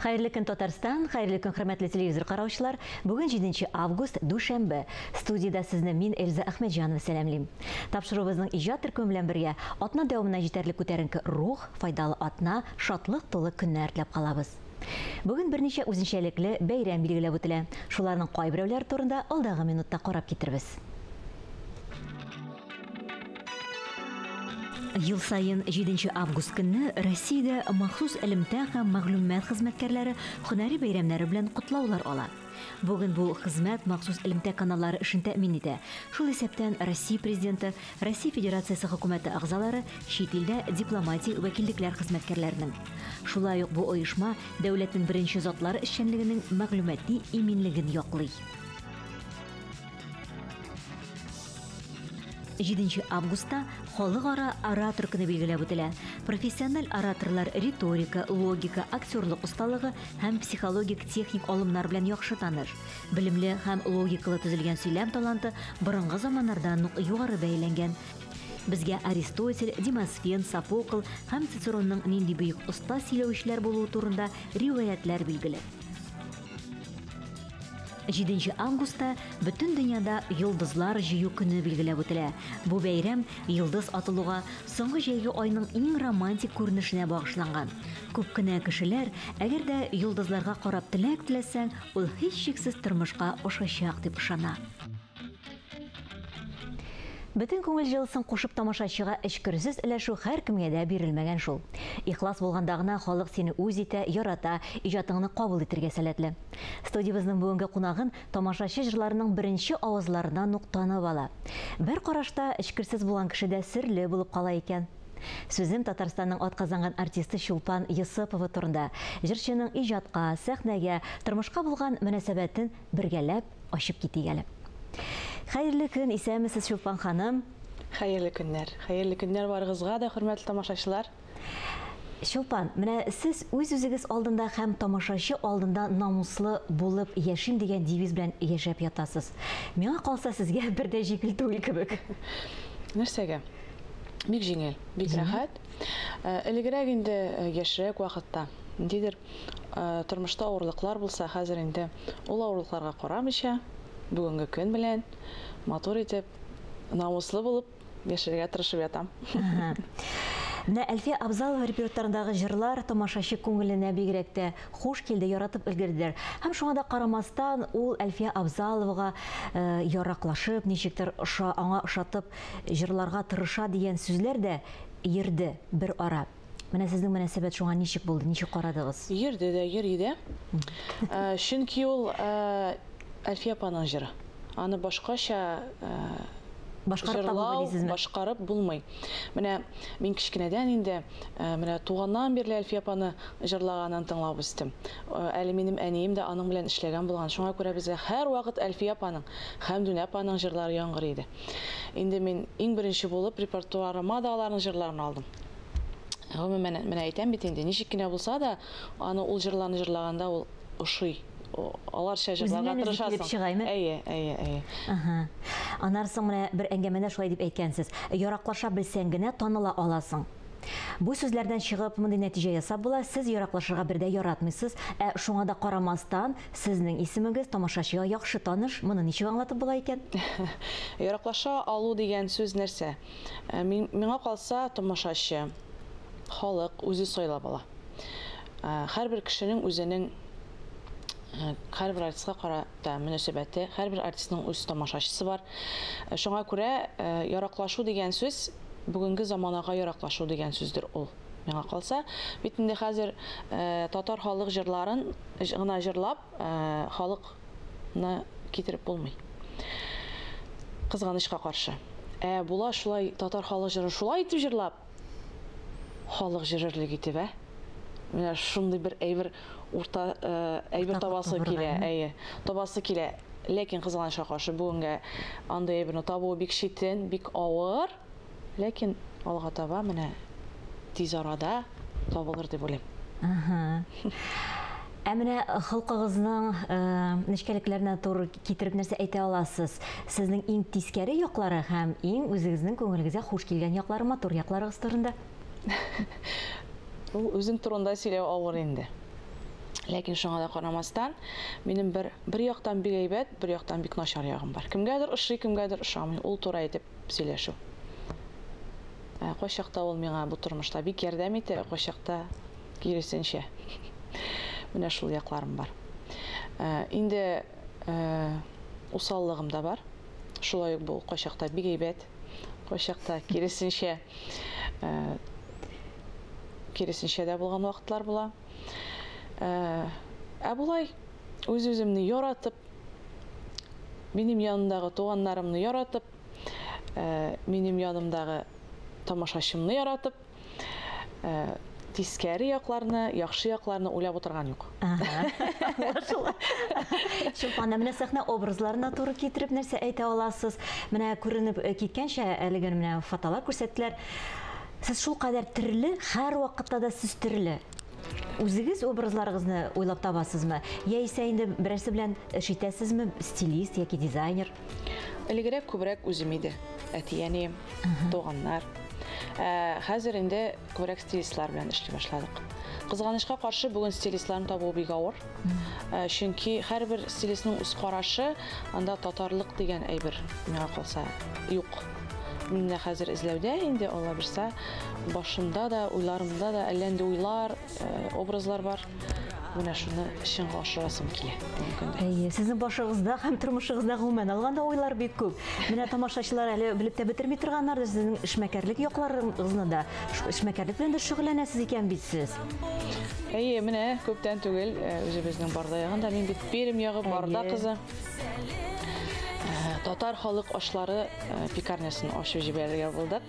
Хәерле көн, Татарстан, хәерле көн, хөрмәтле телевизор караучылар. Бүген 7 август, дүшәмбе. Студиядә сезне мин, Эльза Әхмәтҗанова сәламлим. Тапшыруыбызның иҗат төркеме белән бергә атна дәвамына җитәрлек күтәренке рух, файдалы атна, шатлык тулы көннәр теләп калабыз. Бүген берничә үзенчәлекле бәйрәм билгеләп үтелә. Шуларның кайберәүләре турында алдагы минутта карап китербез. Ел саен 7 август көнне Россиядә махсус элемтә һәм мәгълүмат хезмәткәрләре һөнәри бәйрәмнәре белән котлаулар ала. Бүген бу хезмәт махсус элемтә каналлары эшен тәэмин итә. Шул исәптән Россия Президенты, Россия Федерациясе Хөкүмәте әгъзалары, чит илдә дипломатик вәкиллекләр хезмәткәрләренең. Шулай ук бу оешма дәүләтнең беренче затлары эшчәнлегенең мәгълүмати иминлеген яклый. 7 августта Халыкара оратор көне билгеләп үтелә. Профессиональ ораторлар риторика, логика, актерлык осталыгы һәм психологик техник алымнар белән яхшы таныш. Белемле һәм логикалы төзелгән сөйләм таланты борынгы заманнардан ук югары бәяләнгән. Безгә Аристотель, Демосфен, Софокл һәм Цицеронның нинди бөек оста сөйләүчеләр булуы турында риваятьләр билгеле. 7 августта бөтен дөньяда йолдызлар җыю көне билгеләп үтелә. Бу бәйрәм йолдыз атылуга, соңгы җәйге айның иң романтик күренешенә багышланган. Күп кенә кешеләр, әгәр дә йолдызларга карап теләк теләсәң, ул һичшиксез тормышка ашачак дип ышана. Бөтен күңел җылысын кушып тамашачыга эчкерсез өләшү һәркемгә дә бирелмәгән шул. Ихлас булганда гына халык сине үз итә, ярата, иҗатыңны кабул итергә сәләтле. Студиябезнең бүгенге кунагын тамашачы җырларының беренче авазларыннан ук танып ала. Бер карашта эчкерсез булган кеше дә серле булып кала икән. Сүзем Татарстанның атказанган артисты Чулпан Йосыпова турында. Җырчының иҗатка, сәхнәгә, тормышка булган мөнәсәбәтен бергәләп ачып китик әле. Хәерле көн, исәнмесез, Чулпан ханым. Хәерле көннәр. Хәерле көннәр барыгызга да, хөрмәтле тамашачылар. Чулпан, менә сез үз-үзегез алдында һәм тамашачы алдында намуслы булып яшим дигән девиз белән яшәп ятасыз. Миңа калса, сезгә бер дә җиңел түгел кебек. Нәрсәгә? Бик җиңел, бик рәхәт. Элегрәк инде яшьрәк вакытта, ниндидер тормышта авырлыклар булса, хәзер инде ул авырлыкларга карамыйча, бүгенге көн белән матур итеп, намуслы булып яшәргә тырышып ятам. Менә Әлфия Абзалова репертуарындагы җырлар тамашачы күңеленә бигрәк тә хуш килде, яратып өлгерделәр. Һәм шуңа да карамастан, ул Әлфия Абзаловага яраклашып, ничектер аңа ошатып җырларга тырыша дигән сүзләр дә йөрде бер ара. Менә сезнең мөнәсәбәт шуңа ничек булды, ничек карадыгыз? Йөрде дә, йөри дә. Чөнки ул Әлфия апаның җыры. Аны башкача башкарып та булмый дисезме? Башкарып булмый. Менә мин кечкенәдән инде, менә туганнан бирле Әлфия апаны җырлаганын тыңлап үстем. Әле минем әнием дә аның белән эшләгән булган. Шуңа күрә безгә һәрвакыт Әлфия апаның, Хәмдүнә апаның җырлары яңгырый иде. Инде мин иң беренче булып репертуарыма да аларның җырларын алдым. Гомумән, менә әйтәм бит инде, ничек кенә булса да, аны ул җырларны җырлаганда ул ошый. Аларча җырларга тырышасың. Әйе, әйе, әйе. Аннан соң менә бер әңгәмәдә шулай дип әйткәнсез. Яраклаша белсәң генә таныла аласың. Бу сүзләрдән чыгып мондый нәтиҗә ясап була, сез яраклашырга бер дә яратмыйсыз, ә шуңа да карамастан, сезнең исемегез тамашачыга яхшы таныш. Моны ничек аңлатып була икән? Яраклаша алу дигән сүз нәрсә? Миңа калса, тамашачы, халык үзе сайлап ала. Һәрбер кешенең үзенең һәрбер артистка карата мөнәсәбәте, һәрбер артистның үз тамашачысы бар. Шуңа күрә яраклашу дигән сүз бүгенге заманага яраклашу дигән сүздер ул. Миңа калса, бит инде хәзер татар халык җырларын гына җырлап, халыкны китереп булмый. Кызганычка каршы. Ә була шулай татар халык җырын шулай итеп җырлап, халык җырырлык итеп, ә? Менә шундый бер әйбер урта әйбер табасы килә, әйе, табасы килә. Ләкин кызганычка каршы бүгенгә андый әйберне табуы бик читен, бик авыр. Ләкин алга таба менә тиз арада табылыр дип уйлыйм. Ә менә холкыгызның нечкәлекләренә туры китереп нәрсә әйтә аласыз? Сезнең иң тискәре яклары һәм иң үзегезнең күңелегезгә хуш килгән яклары, матур якларыгыз турында? Ул үзең турында сөйләү авыр инде. Ләкин шуңа да карамастан, минем бер бер яктан бик әйбәт, бер яктан бик начар ягым бар. Кемгәдер ошый, кемгәдер ошамый. Ул туры әйтеп сөйләшү. Кайчакта ул миңа бу тормышта бик ярдәм итә, кайчакта киресенчә. Менә шул якларым бар. Инде усаллыгым да бар. Шулай ук бу кайчакта бик әйбәт, кайчакта киресенчә, киресенчә дә булган вакытлар була. Ә болай үз-үземне яратып, минем янымдагы туганнарымны яратып, минем янымдагы тамашачымны яратып, тискәре якларны, яхшы якларны уйлап утырган юк. Аңлашыла. Чулпан, менә сәхнә образларына туры китереп нәрсә әйтә аласыз? Менә күренеп киткәнчә, әлеге менә фотолар күрсәттеләр. Сез шулкадәр төрле, һәрвакытта да сез төрле. Үзегез образларыгызны уйлап табасызмы? Яисә инде берәрсе белән эш итәсезме, стилист яки дизайнер? Элегрәк күбрәк үзем иде. Әти-әнием, туганнар. Хәзер инде күбрәк стилистлар белән эшли башладык. Кызганычка каршы, бүген стилистларны табу бик авыр. Чөнки һәрбер стилистның үз карашы, анда татарлык дигән әйбер миңа калса юк. Мин менә хәзер эзләүдә инде, Алла бирсә, башымда да, уйларымда да әллә нинди уйлар, образлар бар. Менә шуны чынга ашырасым килә бүгенге көндә. Әйе, сезнең башыгызда һәм тормышыгызда гомумән алганда уйлар бик күп. Менә тамашачылар әле белеп тә бетерми торганнардыр сезнең эшмәкәрлек якларыгызны да. Эшмәкәрлек белән дә шөгыльләнәсез икән бит сез. Әйе, менә күптән түгел үзебезнең Барда ягында, мин бит Пермь ягы, Барда кызы. Татар халык ашлары пекарнясын ачып җибәрергә булдык.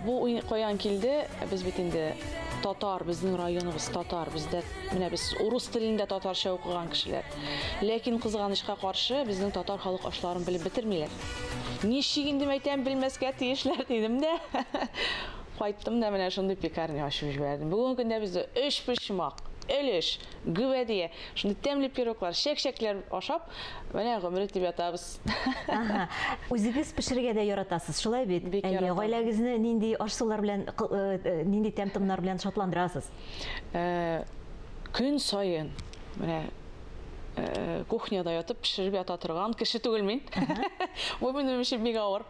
Бу каян килде? Без бит инде татар, безнең районыбыз татар, бездә менә без урыс телендә татарча укыган кешеләр. Ләкин кызганычка каршы безнең татар халык ашларын белеп бетермиләр. Ничек инде әйтәм, белмәскә тиешләр дидем дә. Кайттым да менә шундый пекарня ачып җибәрдем. Бүгенге көндә бездә өч почмак, өлеш, гөбәдия, шундый тәмле пироглар, чәк-чәкләр ашап, менә гомер итеп ятабыз. Ага. Үзегез пешерергә дә яратасыз, шулай бит? Бик яратам. Гаиләгезне нинди аш-сулар белән, нинди тәм-томнар белән шатландырасыз? Көн саен менә кухняда ятып пешереп ята торган кеше түгел мин. Бу минем өчен бик авыр.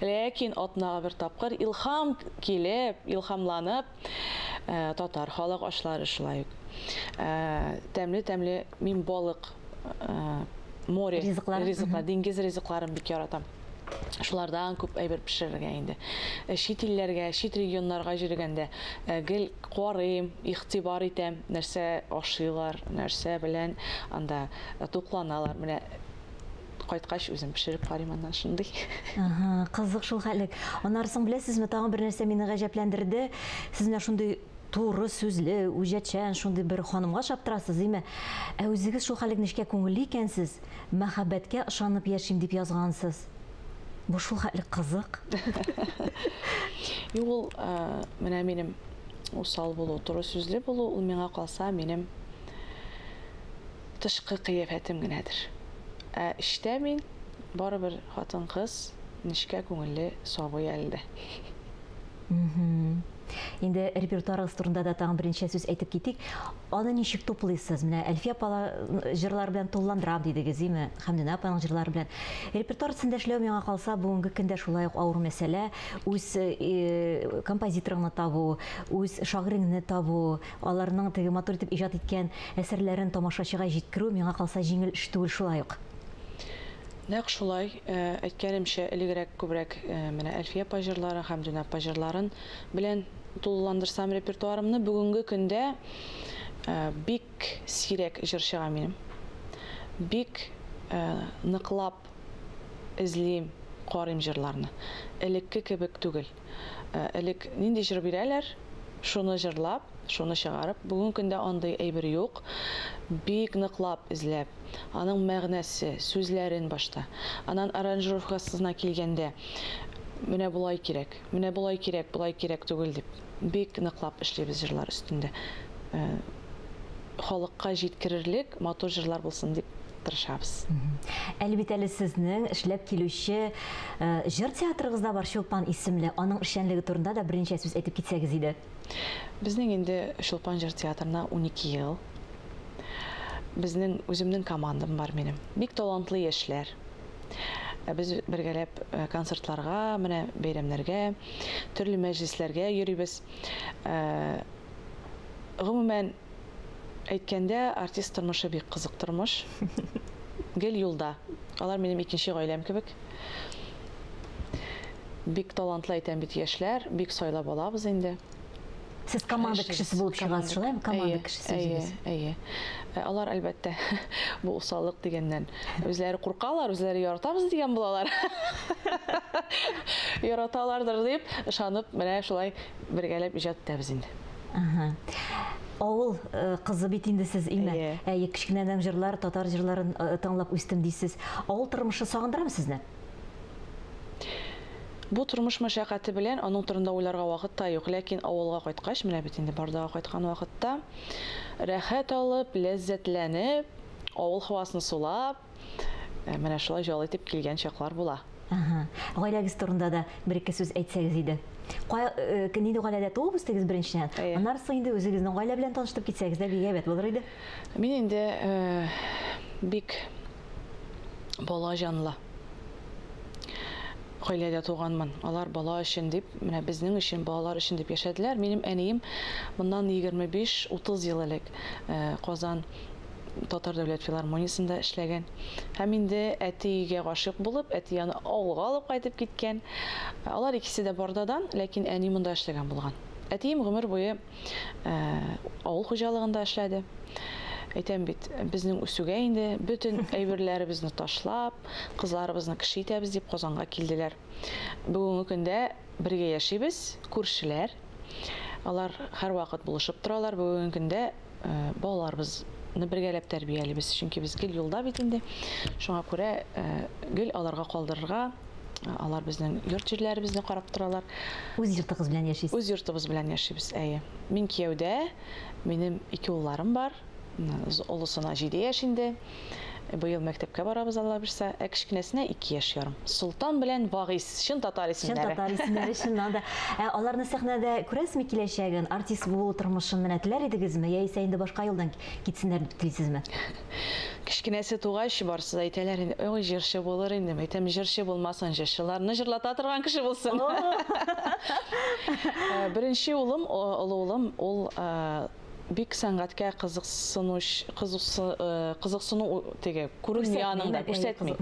Ләкин атнага бер тапкыр илһам килеп, илһамланып, татар халык ашлары шулай ук. Тәмле-тәмле мин балык, море ризыклар, диңгез ризыкларын бик яратам. Шулардан күп әйбер пешерергә инде. Чит илләргә, чит регионнарга йөргәндә гел карыйм, игътибар итәм, нәрсә ашыйлар, нәрсә белән анда тукланалар. Менә кайткач үзем пешереп карыйм аннан шундый. Ага, кызык шул хәллек. Аннары соң беләсезме, тагын бер нәрсә мине гаҗәпләндерде. Сез менә шундый туры сүзле, үҗәтчән шундый бер ханымга шаптырасыз, димме? Ә үзегез шул хәллек нечкә күңелле икәнсез, мәхәббәткә ышанып яшим дип язгансыз. Бу шул хәтле кызык. Юк, ул, менә минем усал булу, туры сүзле булу, ул миңа калса минем тышкы кыяфәтем генәдер. Ә эчтә мин барыбер хатын-кыз, нечкә күңелле сабый әле дә. Инде репертуарыгыз турында да тагын берничә сүз әйтеп китик. Аны ничек туплыйсыз? Менә Әлфия апа җырлар белән тулыландырам дидегез, димме? Хәмдүнә апаның җырлары белән. Репертуар өстендә эшләү миңа калса бүгенге көндә шулай ук авыр мәсьәлә. Үз композиторыңны табу, үз шагыйреңне табу, аларның теге матур итеп иҗат иткән әсәрләрен тамашачыга җиткерү миңа калса җиңел эш түгел шулай ук. Нәкъ шулай, әйткәнемчә, элегрәк күбрәк менә Әлфия апа җырлары, Хәмдүнә апа җырларын белән тулыландырсам репертуарымны, бүгенге көндә бик сирәк җыр чыга минем. Бик ныклап эзлим, карыйм җырларны. Элекке кебек түгел. Элек нинди җыр бирәләр, шуны җырлап, шуны чыгарып, бүгенге көндә андый әйбер юк. Бик ныклап эзләп, аның мәгънәсе, сүзләрен башта, анан аранжировкасына килгәндә, менә болай кирәк, менә болай кирәк, болай кирәк түгел дип, бик ныклап эшлибез җырлар өстендә. Халыкка җиткерерлек матур җырлар булсын дип тырышабыз. Әле бит әле сезнең эшләп килүче җыр театрыгыз да бар, Чулпан исемле. Аның эшчәнлеге турында да берничә сүз әйтеп китсәгез иде. Безнең инде Чулпан җыр театрына 12 ел. Безнең үземнең командам бар минем. Бик талантлы яшьләр. Без бергәләп концертларга, менә бәйрәмнәргә, төрле мәҗлесләргә йөрибез. Гомумән әйткәндә, артист тормышы бик кызык тормыш. Гел юлда. Алар минем икенче гаиләм кебек. Бик талантлы әйтәм бит яшьләр, бик сайлап алабыз инде. Сез команда кешесе булып чыгасыз, шулаймы? Команда кешесе үзегез. Әйе, әйе. Алар әлбәттә бу усаллык дигәннән үзләре куркалар, үзләре яратабыз дигән булалар. Яраталардыр дип ышанып, менә шулай бергәләп иҗат итәбез инде. Ага. Авыл кызы бит инде сез, име? Әйе, кечкенәдән җырлар, татар җырларын тыңлап үстем дисез. Авыл тормышы сагындырамы сезне? Бу тормыш мәшәкате белән аның турында уйларга вакыт та юк, ләкин авылга кайткач, менә бит инде Бардага кайткан вакытта, рәхәт алып, ләззәтләнеп, авыл һавасын сулап, менә шулай җал итеп килгән чаклар була. Ага. Гаиләгез турында да бер-ике сүз әйтсәгез иде. Кая, нинди гаиләдә туып үстегез беренчедән? Аннары соң инде үзегезнең гаилә белән таныштырып китсәгез дә бик әйбәт булыр иде. Мин инде бик бала җанлы гаиләдә туганмын. Алар бала өчен дип, менә безнең өчен, балалар өчен дип яшәделәр. Минем әнием моннан 25-30 ел элек Казан Татар дәүләт филармониясендә эшләгән. Һәм инде әтигә гашыйк булып, әти аны авылга алып кайтып киткән. Алар икесе дә Бардадан, ләкин әни монда эшләгән булган. Әтием гомер буе авыл хуҗалыгында эшләде. Әйтәм бит, безнең үсүгә инде бөтен әйберләребезне ташлап, кызларыбызны кеше итәбез дип Казанга килделәр. Бүгенге көндә бергә яшибез, күршеләр. Алар һәрвакыт булышып торалар. Бүгенге көндә балаларыбызны бергәләп тәрбиялибез, чөнки без гел юлда бит инде. Шуңа күрә гел аларга калдырырга, алар безнең йорт җирләребезне карап торалар. Үз йортыгыз белән яшисез? Үз йортыбыз белән яшибез, әйе. Мин кияүдә, минем ике улларым бар. Олысына 7 яшь инде. Быел мәктәпкә барабыз, Алла бирсә. Ә кечкенәсенә 2 яшь ярым. Солтан белән Вагиз, чын татар исемнәре. Чын татар исемнәре, чыннан да. Ә аларны сәхнәдә күрәсезме киләчәген? Артист булу тормышын менә теләр идегезме, яисә инде башка юлдан китсеннәр дип телисезме? Кечкенәсе тугач, барысы да әйтәләр инде, ой, җырчы булыр инде. Әйтәм, җырчы булмасын, җырчыларны җырлата торган кеше булсын. Беренче улым, олы улым, ул бик сәнгатькә кызыксыну теге күренми аның да, күрсәтми.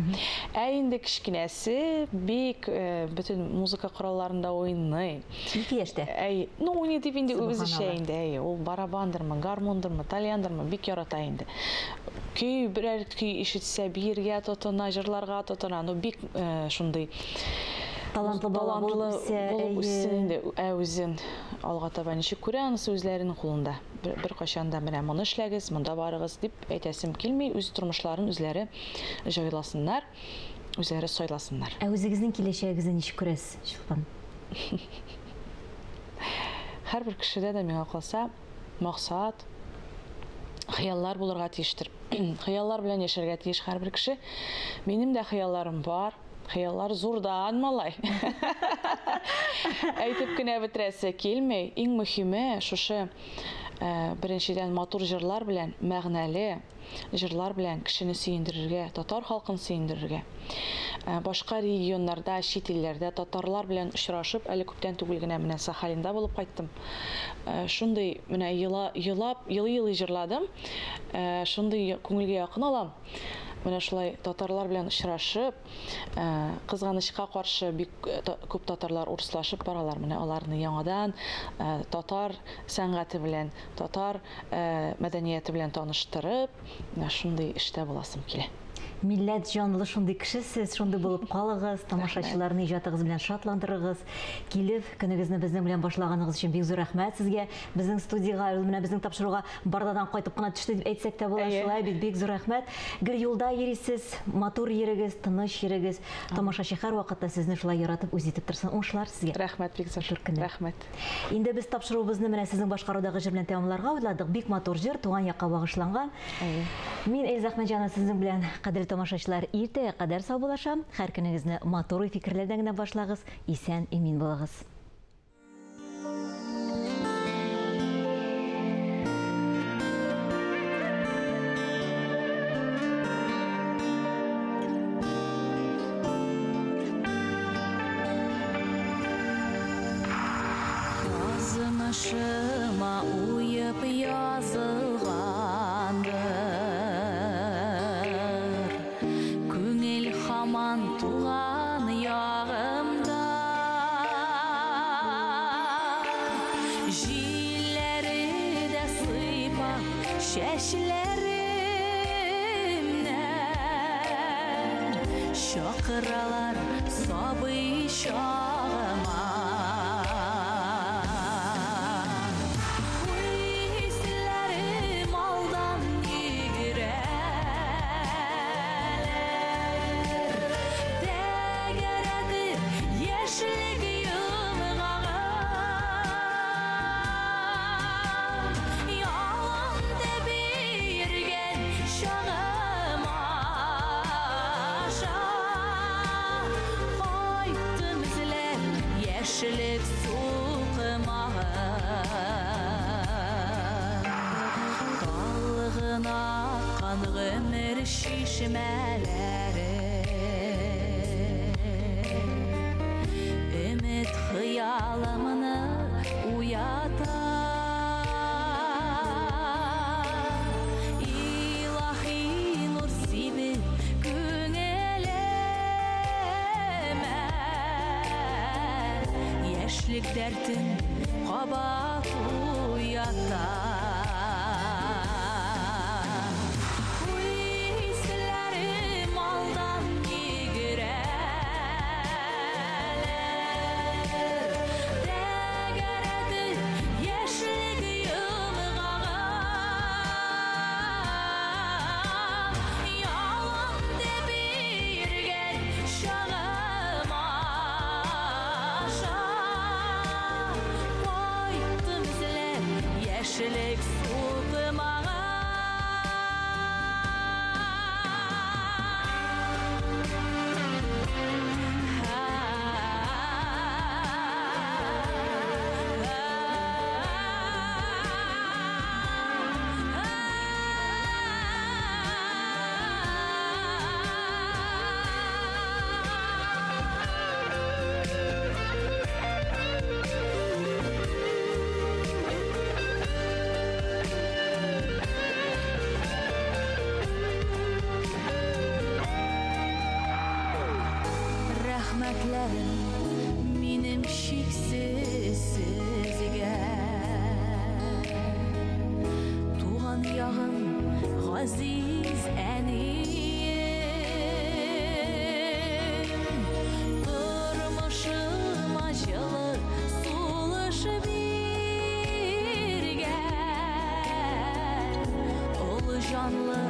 Ә инде кечкенәсе бик бөтен музыка коралларында уйный. 2 яшьтә. Әй, ну уйный дип инде үзе эшә инде, әй, ул барабандырмы, гармондырмы, тальяндырмы, бик ярата инде. Көй, берәр көй ишетсә, биергә тотына, җырларга тотына. Ну бик шундый талантлы бала булып үссен инде, ә үзен алга таба ничек күрә, анысы үзләренең кулында. Бер кайчан да менә моны эшләгез, монда барыгыз дип әйтәсем килми, үз тормышларын үзләре җайласыннар, үзләре сайласыннар. Ә үзегезнең киләчәгегезне ничек күрәсез, Чулпан? Һәрбер кешедә дә миңа калса, максат, хыяллар булырга тиештер. Хыяллар белән яшәргә тиеш һәрбер кеше. Минем дә хыялларым бар. Хыяллар зурдан, малай. Әйтеп кенә бетерәсе килми. Иң мөһиме шушы, беренчедән матур җырлар белән, мәгънәле җырлар белән кешене сөендерергә, татар халкын сөендерергә. Башка регионнарда, чит илләрдә татарлар белән очрашып, әле күптән түгел генә менә Сахалинда булып кайттым. Шундый менә елап, елый-елый җырладым. Шундый күңелгә якын алам. Менә шулай татарлар белән очрашып, кызганычка каршы бик күп татарлар урыслашып баралар. Менә аларны яңадан татар сәнгате белән, татар мәдәнияте белән таныштырып, менә шундый эштә буласым килә. Милләт җанлы шундый кеше сез, шундый булып калыгыз, тамашачыларны иҗатыгыз белән шатландырыгыз. Килеп, көнегезне безнең белән башлаганыгыз өчен бик зур рәхмәт сезгә. Безнең студиягә, менә безнең тапшыруга Бардадан кайтып кына төште дип әйтсәк тә була, шулай бит, бик зур рәхмәт. Гел юлда йөрисез, матур йөрегез, тыныч йөрегез. Тамашачы һәрвакытта сезне шулай яратып үз итеп торсын. Уңышлар сезгә. Рәхмәт, бик зур. Рәхмәт. Инде без тапшыруыбызны менә сезнең башкарудагы җыр белән тәмамларга уйладык. Бик матур җыр, туган якка багышланган. Мин Эльза Әхмәтҗанова сезнең белән, кадерле тамашачылар, иртәгә кадәр саубуллашам. Һәр көнегезне матур уй-фикерләрдән генә башлагыз, исән, имин булыгыз. Язмышыма уеп язылгандыр. Күңел һаман туган ягымда. Җилләре дә сыйпап чәчләремнән, чакыралар сабый чагыма. Хисләрем алдан йөгерәләр, тәгәрәтеп яшьлек йомгагын. Ялын биргән чагым аша, кайттым эзләп яшьлек сукмагын. Талгын аккан гомер чишмәләре, өмет хыялымны уята. Илаһи нур сибеп күңелемә, яшьлек дәртен кабат уята. Хисләрем алдан йөгерәләр, тәгәрәтеп яшьлек йомгагын. Ялын биргән чагым аша, кайттым эзләп яшьлек сукмагын. Рәхмәтләрем минем чиксез сезгә. Туган ягым, газиз әнием, тормышыма җылы сулыш биргән, олы җанлы